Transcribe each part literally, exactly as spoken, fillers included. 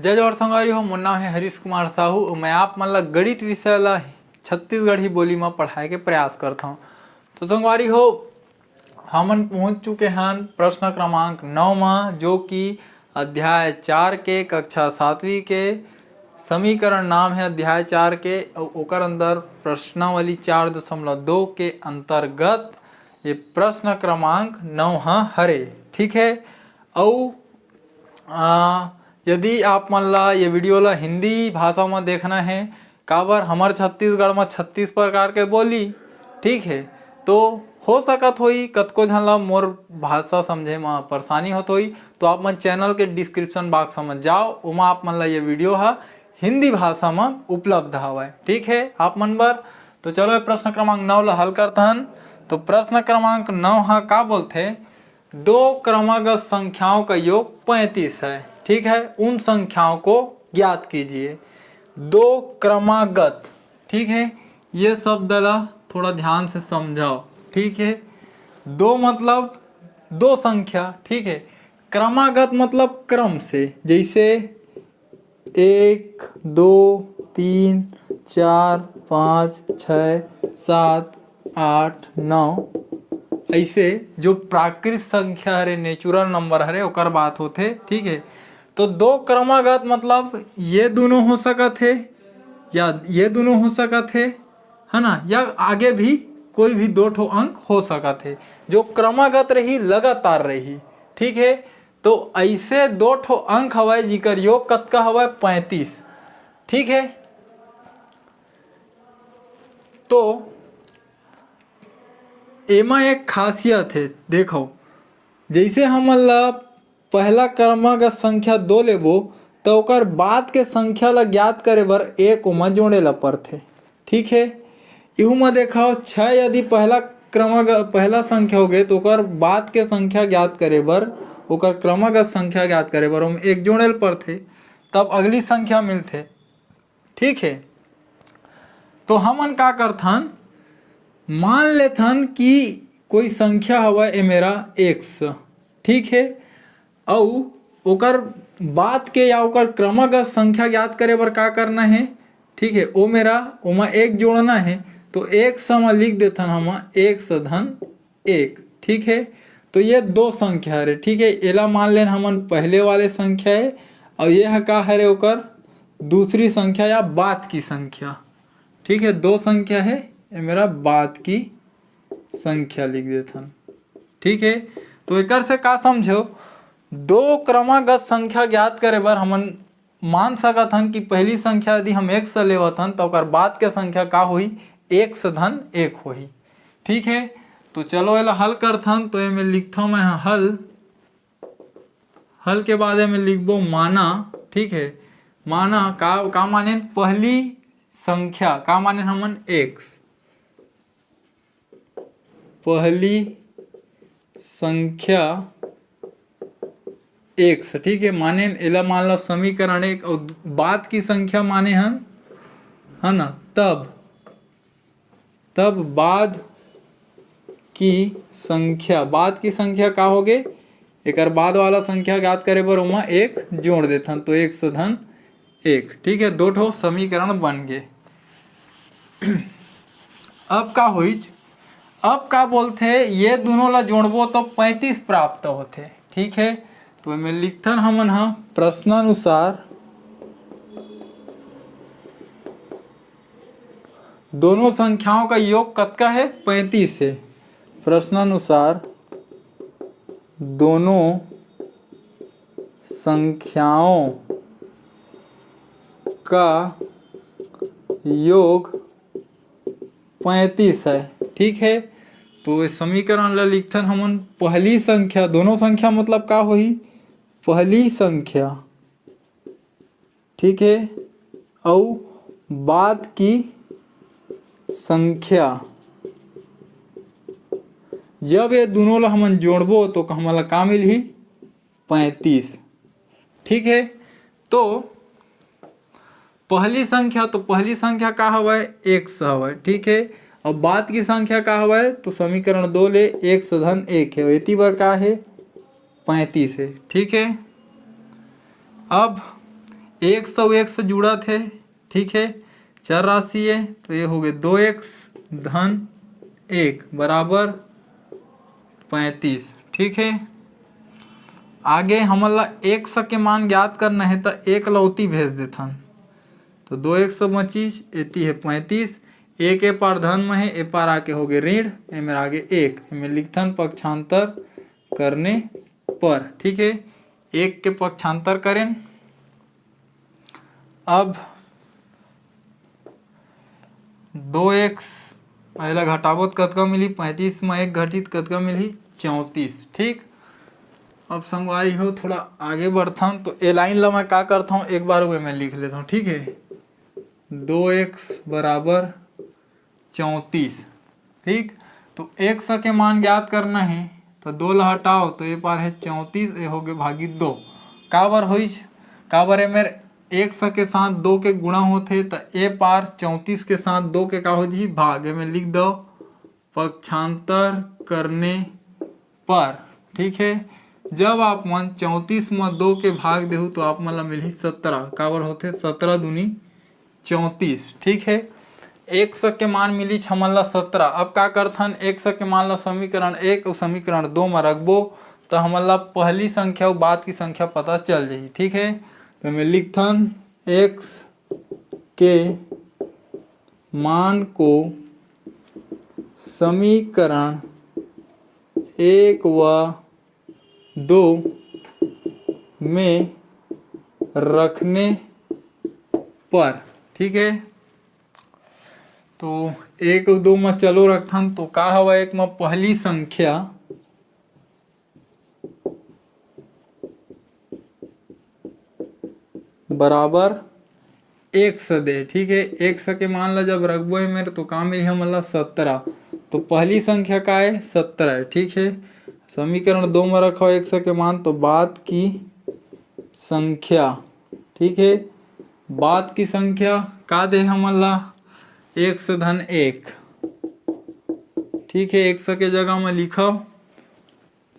जय जोहार संगवारी हो, मोर नाम है हरीश कुमार साहू। मैं आप मन ला गणित विषय ला छत्तीसगढ़ी बोली म पढ़ाए के प्रयास करथौं। तो संगवारी हो, हमन पहुंच चुके हन प्रश्न क्रमांक नौ म, जो कि अध्याय चार के, कक्षा सातवीं के, समीकरण नाम है अध्याय चार के, अउ ओकर अंदर प्रश्नावली चार दशमलव दो के अंतर्गत ये प्रश्न क्रमांक नौ ह हरे। ठीक है, अउ आ, यदि आप मन ला ये वीडियो ला हिंदी भाषा म देखना है, काबर हमर छत्तीसगढ़ म छत्तीस प्रकार के बोली, ठीक है, तो हो सकत होई कतको झन ला मोर भाषा समझे म परेशानी होत होई, तो आप मन चैनल के डिस्क्रिप्शन बॉक्स म जाओ, ओमा आप मन ला ये वीडियो ह हिंदी भाषा म उपलब्ध हवय, ठीक है, आप मन बर। तो चलो, ये प्रश्न क्रमांक नौ ला हल करथन। तो प्रश्न क्रमांक नौ ह का बोलथे, दो क्रमागत संख्याओं का योग पैंतीस है, ठीक है, उन संख्याओं को ज्ञात कीजिए। दो क्रमागत, ठीक है, ये शब्द ला थोड़ा ध्यान से समझाओ, ठीक है। दो मतलब दो संख्या, ठीक है, क्रमागत मतलब क्रम से, जैसे एक, दो, तीन, चार, पाँच, छः, सात, आठ, नौ, ऐसे जो प्राकृत संख्या हरे, नेचुरल नंबर हरे, ओकर बात होथे, ठीक है। तो दो क्रमागत मतलब ये दोनों हो सकत हे या ये दोनों हो सकत हे, है ना, या आगे भी कोई भी दो ठो अंक हो सकत हे, जो क्रमागत रही, लगातार रही, ठीक है। तो ऐसे दो ठो अंक हवय, जिकर योग कतका हवय? पैंतीस। ठीक है, तो एमा एक खासियत है, देखो, जैसे हमन ला पहला क्रमागत संख्या दो लेबो, तो ओकर बाद के संख्या ला ज्ञात करे बर एक ओमा जोड़े ला पड़थे। ठीक है, इहू म देखो, छः यदि पहला क्रमागत, पहला संख्या हो गए, तो ओकर बाद के संख्या ज्ञात करे बर, ओकर क्रमागत संख्या ज्ञात करे बर ओम एक जोड़े ल पड़थे, तब अगली संख्या मिलथे। ठीक है, तो हमन का करथन, मान लेथन कि कोई संख्या हवय, ए मेरा एक्स, ठीक है, अउ ओकर बाद के या ओकर क्रमागत संख्या ज्ञात करे बर का करना है? ठीक है, ओ मेरा ओमा एक जोड़ना है, तो एक समा लिख देथन हम, एक्स धन एक। ठीक है, तो ये दो संख्या हरे। ठीक है, एला मान लेन हमन पहले वाले संख्या है, और ये ह का हरे? ओकर दूसरी संख्या या बाद की संख्या। ठीक है, दो संख्या है, ये मेरा बाद की संख्या लिख देथन। ठीक है, तो एकर से का समझो, दो क्रमागत संख्या ज्ञात करे बर हमन मान सकत हन कि पहली संख्या यदि हम एक्स लेवत हन, तो ओकर बाद के संख्या का होही? एक्स धन एक होही। ठीक है, तो चलो एला हल करथन। तो एमे लिखथव मैं ह हल, हल के बाद एमे लिखबो माना। ठीक है, माना का, का माने? पहली संख्या का माने हमन? एक्स। पहली संख्या एक्स, ठीक है, माने एला मान लो समीकरण एक, और बाद की संख्या माने हम, है ना, तब, तब बाद की संख्या, बाद की संख्या का होगे? एकर बाद वाला संख्या ज्ञात करे बर ओमा एक जोड़ देथन, तो एक्स धन एक। ठीक है, दो ठो समीकरण बन गे। अब का होइच, अब का बोलथे, ये दोनों ला जोड़बो तो पैंतीस प्राप्त होथे। ठीक है, तो एमे लिखथन हमन ह, प्रश्नानुसार दोनों संख्याओं का योग कतका है? पैंतीस है। प्रश्नानुसार दोनों संख्याओं का योग पैंतीस है। ठीक है, तो ये समीकरण ला लिखथन हमन, पहली संख्या, दोनों संख्या मतलब का होही? पहली संख्या, ठीक है, अउ बाद की संख्या, जब ये दोनों ला हमन जोड़बो तो हमन ला का मिलही? पैंतीस। ठीक है, तो पहली संख्या, तो पहली संख्या का हवय? एक्स हवय। ठीक है, अब बाद की संख्या का हवय? तो समीकरण दो ले एक्स धन एक है, एती बर का है? पैंतीस है। ठीक है, अब एक्स अउ एक्स जुड़त हे, ठीक है, चर राशि है, तो ये हो गए दो एक्स धन एक बराबर पैंतीस, ठीक है। आगे हमन ला एक्स के मान ज्ञात करना है, तो एक ला ओती भेज देथन, तो दो एक्स बचिस, एती है पैंतीस, एक ए पार धन में है, ए पार आके हो गए ऋण, एमे आगे एक, एमे लिखथन पक्षांतर करने पर, ठीक है, एक के पक्षांतर करेन। अब दो एक्स एला घटाबो त कतका मिलही? पैंतीस में एक घटी त कतका मिलही? चौंतीस। ठीक, अब संगवारी हो, थोड़ा आगे बढ़थन, तो ए लाइन ला मैं का करथौं, एक बार वे मैं लिख लेथौं, ठीक है। दो एक्स बराबर चौंतीस, ठीक। तो एक्स के मान ज्ञात करना है, तो दो ला हटाओ, तो ए पार है चौंतीस, ए हो गए भागी दो। काबर होइस? काबर ए मेर एक्स के साथ दो के गुणा होथे, तो ए पार चौंतीस के साथ दो के का हो जही? भाग। एमे लिख दो पक्षांतर करने पर, ठीक है। जब आप मन चौंतीस में दो के भाग देहू, तो आप मन ला मिलही सत्रह। काबर होथे? सत्रह दूनी चौंतीस, ठीक है। एक्स के मान मिलिस हमन ला सत्रह। अब का करथन, एक्स के मान ला समीकरण एक अउ समीकरण दो में रखबो, तो हमन ला पहली संख्या अउ बाद की संख्या पता चल जाही, ठीक है। तो मैं लिखथन, एक्स के मान को समीकरण एक व दो में रखने पर, ठीक है। तो एक अउ दो में चलो रखथन, तो का हवा, एक में पहली संख्या बराबर एक्स दे, ठीक है। एक्स के मान ला जब रखबो ए मेर, तो का मिली हमन ला? सत्रह। तो पहली संख्या का है? सत्रह है, ठीक है। समीकरण दो में रखो एक्स के मान, तो बाद की संख्या, ठीक है, बाद की संख्या का दे हमन ला? एक्स धन एक, ठीक है। एक्स के जगह में लिखो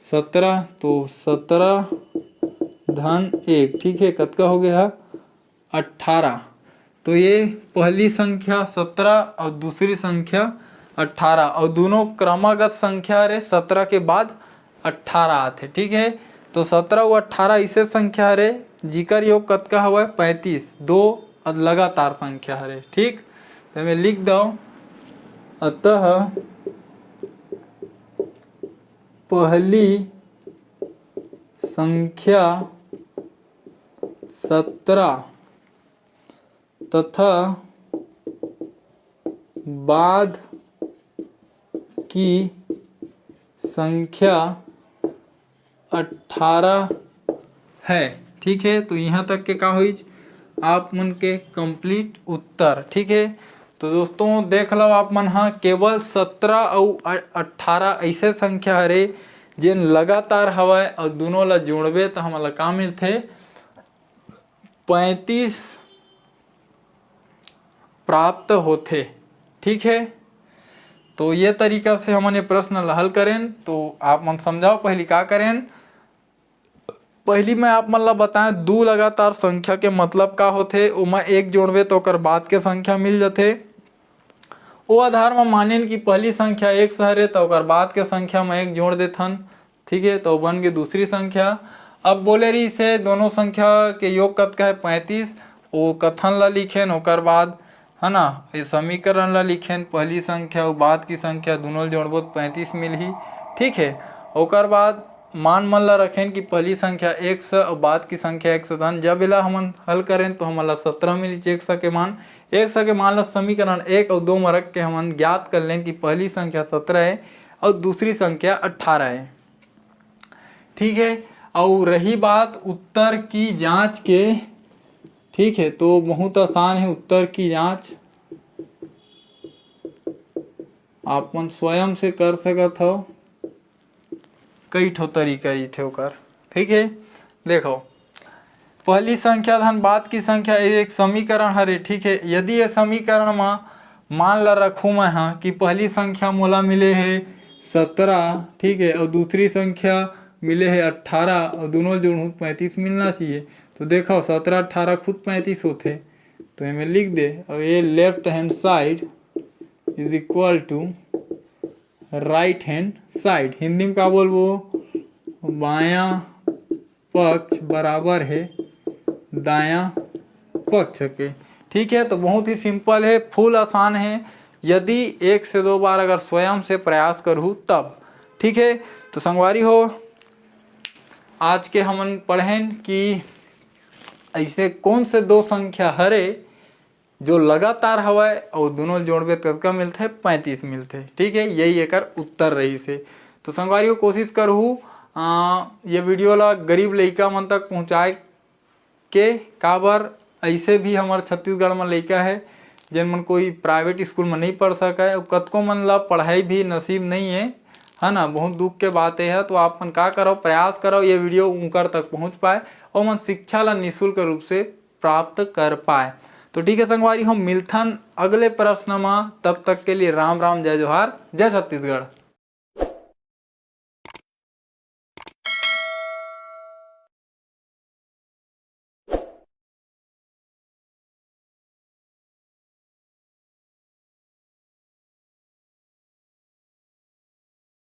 सत्रह, तो सत्रह धन एक, ठीक है, कतका हो गया? अट्ठारह। तो ये पहली संख्या सत्रह और दूसरी संख्या अट्ठारह, और दोनों क्रमागत संख्या हरे, सत्रह के बाद अट्ठारह आथे, ठीक है। तो सत्रह अउ अट्ठारह ऐसे संख्या हरे जिकर योग कतका हवय? पैंतीस। दो लगातार संख्या हरे, ठीक। तो मैं लिख दो, अतः पहली संख्या सत्रह तथा बाद की संख्या अट्ठारह है। ठीक है, तो यहाँ तक के का होइच आप मन के complete उत्तर। ठीक है, तो दोस्तों देख लो आप मन हा, केवल सत्रह अउ अट्ठारह ऐसे संख्या हरे जेन लगातार हवय अउ दोनों ला जोड़बे तो हमन ला का मिलथे? पैंतीस प्राप्त होथे। ठीक है, तो ये तरीका से हमन ये प्रश्न ला हल करेन। तो आप मन समझाओ पहली का करेन। पहली मैं आप मन ला बताएं, दू लगातार संख्या के मतलब का होथे। ओमा एक जोड़बे तो ओकर बाद के संख्या मिल जथे। ओ आधार म मानेन कि पहली संख्या एक्स हरे, तो ओकर बाद के संख्या म एक जोड़ देथन। ठीक है, तो बन गई दूसरी संख्या। अब बोले रहिस हे दोनों संख्या के योग कतका है? पैंतीस। ओ कथन ला लिखेन, ओकर बाद, है ना, इस समीकरण ला लिखेन, पहली संख्या अउ बाद की संख्या दोनों ला जोड़बो तो पैंतीस मिलही। ठीक है, ओकर बाद मान मन ला रखेन कि पहली संख्या एक्स अउ बाद की संख्या एक्स धन। जब एला हमन हल करेन तो हमन ला सत्रह मिलिस एक्स के मान। एक्स के मान ला समीकरण एक अउ दो में रख के हमन ज्ञात कर लेन कि पहली संख्या सत्रह है अउ दूसरी संख्या अट्ठारह है। ठीक है, अउ रही बात उत्तर की जांच के, ठीक है, तो बहुत आसान है उत्तर की जांच, आप मन स्वयं से कर सकत हो, कई ठो तरीका रहिथे ओकर। ठीक है, देखो, पहली संख्या धन बाद की संख्या, ये एक समीकरण हरे। ठीक है, यदि ये समीकरण म मान ला रखूँ मैं हा कि पहली संख्या मोला मिले हे सत्रह, ठीक है, और दूसरी संख्या मिले हे अट्ठारह, और दोनों जोड़हूँ पैंतीस मिलना चाहिए। तो देखो, सत्रह अठारह खुद पैंतीस होथे, तो एमे लिख दे। और ये left hand side is equal to right hand side, Hindi में का बोलबो, बायां पक्ष बराबर है दायां पक्ष के। ठीक है, तो बहुत ही सिंपल है, फुल आसान है। यदि एक से दो बार अगर स्वयं से प्रयास करहू तब। ठीक है, तो संगवारी हो, आज के हमन पढ़ेन कि ऐसे कौन से दो संख्या हरे जो लगातार हवय और दोनों जोड़बे त कतका मिलथे? पैंतीस मिलथे। ठीक है, यही एकर उत्तर रहिस हे। तो संगवारी हो, कोशिश करहू आ, ये वीडियो ला गरीब लइका मन तक पहुँचाए के, काबर ऐसे भी हमर छत्तीसगढ़ में लइका है जेन मन कोई प्राइवेट स्कूल में नहीं पढ़ सके, और कतको मन ला पढ़ाई भी नसीब नहीं है, है ना। बहुत दुख के बात है। तो आप मन का करो, प्रयास करो ये वीडियो उनकर तक पहुँच पाए और मन शिक्षा ला निःशुल्क रूप से प्राप्त कर पाए। तो ठीक है संगवारी, हम मिलथन अगले प्रश्न में। तब तक के लिए राम राम, जय जोहार, जय छत्तीसगढ़।